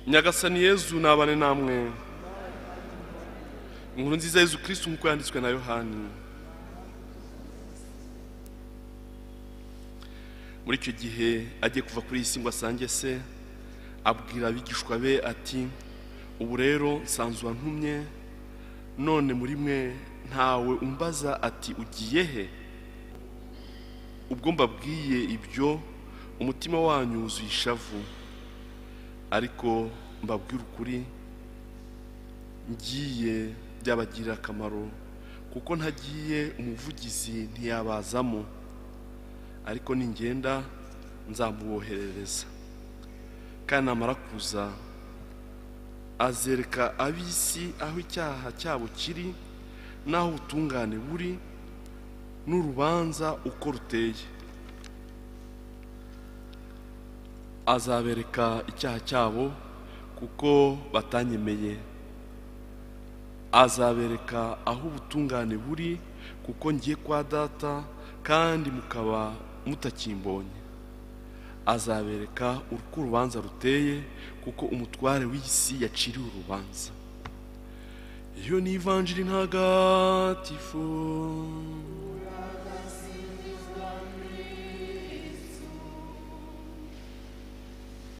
Nyagasani Yezu nabane namwe. Inkuru nziza Yezu Kristo nkuko yanditswe na Yohani. Muri icyo gihe agiye kuva kuri iyi si ngo asange se, abwira abigishwa be ati: ubu rero nsanzwe ntumye, none muri mwe ntawe umbaza ati ugiye he? Ubwo mbabwiye ibyo, umutima wanyu wuzuye ishavu. Ariko mbabwira ukuri, ngiye byabagirira akamaro, kuko ntagiye umuvugizi ntiyabazamo, ariko ningenda nzamuboherereza. Kandi namara kuza azereka ab'isi aho icyaha cyabo kiri, n'aho ubutungane buri, n'urubanza uko ruteye. Azabereka icyaha cyabo kuko batanyemeye, azabereka aho ubutungane buri kuko ngiye kwa Data kandi mukaba mutakimbonye. Azabereka uko urubanza ruteye kuko umutware w'isi yaciriwe urubanza. Iyo ni Ivanjiri ntagatifu.